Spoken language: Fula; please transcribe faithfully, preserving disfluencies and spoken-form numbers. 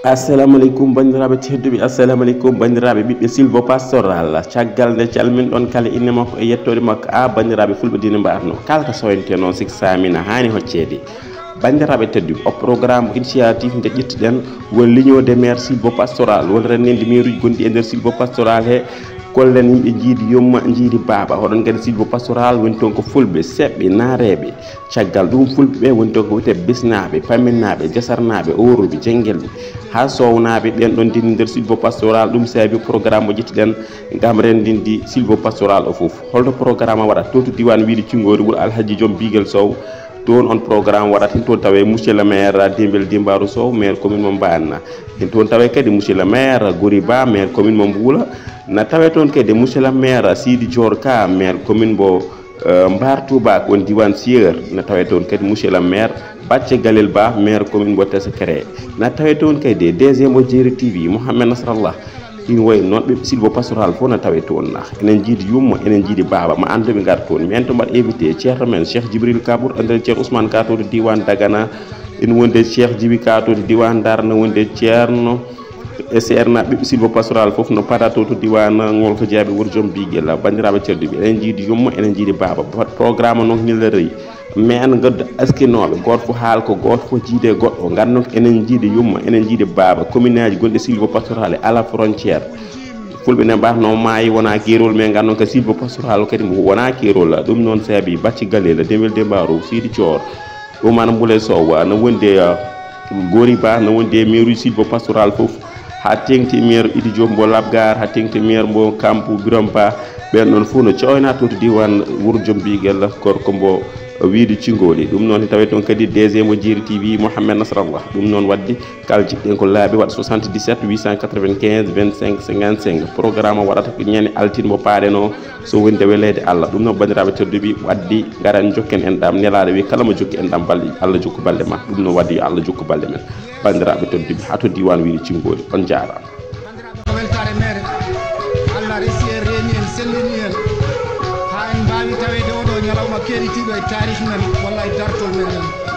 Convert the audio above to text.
Assalamu aleykum, banndiraaɓe tedduɓe. Assalamu aleykum, banndiraaɓe ɓiɓɓe Silvo Pastoral. Caggal nde calmin ɗon kala inne makko e yettoode makko, a banndiraaɓe fulɓe diine mbaarno, kala ka sowente noon, sik samina haani hocceede. Banndiraaɓe tedduɓe, o programme initiative nde ƴettuɗen, won l'union des maires Silvo Pastoral, won renndinde maire uji gonɗi e nder Silvo Pastoral he, kollen yimɓe njiidi yumma, njiidi baaba. Hoɗon nganndi Silvo Pastoral woni toon ko fulɓe, seɓɓe, naareeɓe. Caggal ɗum, fulɓe ɓe woni toon ko wiyetee bisnaaɓe, pamminnaaɓe, jasarnaaɓe, oorooɓe, jenngelɓe, haa soownaaɓe. Ɓeen ɗoon ndini nder Silvo Pastoral, ɗum saabi programme mo ƴettuɗen ngam renndinde Silvo Pastoral o fof. Holto programme o waɗata? To, to diiwaan Wiiɗi Cinngoori, wuro Alhaji Joom Biigel Sow, toon on programme waɗata. Hin toon tawee monsieur le maire Dembel Dembaru Sow, maire commune mo Mbaanna. Hin toon tawee kadi monsieur le maire Gori Ba, maire commune mo Mbuula. Na tawee toon kadi monsieur le maire Sidi Dior Ka, maire commune mo, eh, Mbar Touba, ko on diiwaan Sieur. Na tawee toon kadi monsieur le maire Bacce Galel Ba, maire commune mo Tessékéré. Na tawee toon kadi D G mo Jeeri T V, Mohamed Nasrallah. Ina wayi noon ɓiɓɓe Silvo Pastoral fof na tawee toon. Enen njiidi yumma, enen njiidi baaba, ma anndu ɓe ngar toon. Min to mbaɗ invité ceerno men Cheikh Djibril Ka, ɓurɗo anndirede ceerno Ousmane Ka, to, to diiwaan Dagana. Ina wondi e Cheikh Djibi Ka, to, to diiwaan Ndar, na wondi e ceerno e seernaaɓe ɓiɓɓe Silvo Pastoral fof no paada to, to diiwaan Ngolko Jaabi, wuro Joom Biigel. Banndiraaɓe tedduɓe, enen njiidi yumma, enen njiidi baaba. Programme noon hila rewi. Mais en ngaddu askinooɓe, gooto fof haala ko gooto fof jiide goɗɗo. Nganndon ko enen njiidi yumma, enen njiidi baaba. Commune aji gonɗi Silvo Pastoral e ala frontière. Fulɓe ne mbatno maayi wona keerol, mais nganndon ko Silvo Pastoral kadi mo wona keerol. Ɗum noon saabi Bacci Galela, Demel Dembaru, Sidi Thior, Oumar Mboulay Sow, no wondi e, uh, Gori Ba, no wondi e maire uji Silvo Pastoral fof. Haa teeŋti maire Idi Diop mbo Labgar, haa teeŋti maire mbo Kampu Birom Ba. Ɓeen ɗoon fof no cooyna to, to diiwaan wuro Joom Biigel, gorko mbo Wiiɗi Cinngoori. Ɗum noon tawee toon kadi D G mo Jeeri T V, Mohamed Nasrallah. Ɗum noon waɗde kala jiɗɗen ko laabi waɗ soixante-dix-sept huit cent quatre-vingt-quinze vingt-cinq cinquante-cinq. Programme o waɗata ko ñande altine mo paaɗen o, so wonde weleede Allah. Ɗum noon banndiraaɓe tedduɓe, waɗde ngaren jokken enɗam. Nelaaɗo wi kala mo jokki enɗam balɗe, Allah jokku balɗe ma. Ɗum noon waɗde yo Allah jokku balɗe men. Banndiraaɓe tedduɓe, haa to diiwaan Wiiɗi Cinngoori. On njaaraama. Banndiraaɓe, ko weltaare meeɗen. Allah resi en, reeni en, sellini en, haa en mbaawi taweede oo ɗoo ñalawma keeritiiɗo e taarih men, walla e dartol men.